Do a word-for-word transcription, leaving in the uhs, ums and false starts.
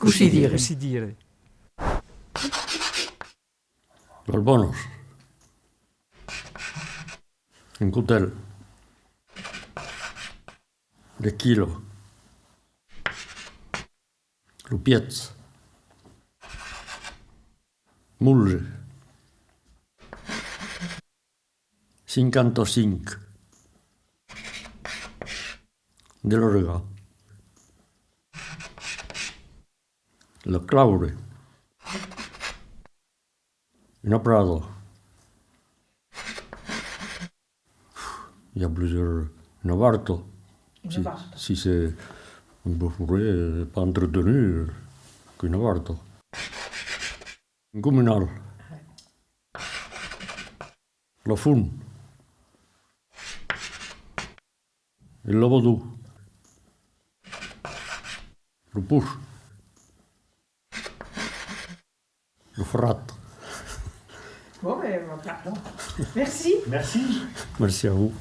Cossí dire? Cossí dire? Las bonas. Un cotèl. L'esquila. Lo pièch. Molze. Cinquanta-cinc. De larga. La claure. Una prada. I a plusieurs. Una barta. Una barta. Si, si c'est un beau fourré, pas entretenu, qu'una barta. Un comunal. La font. El lavador. Lo poç. Lo ferrat. Bon, ben, voilà. Merci. Merci. Merci a vos.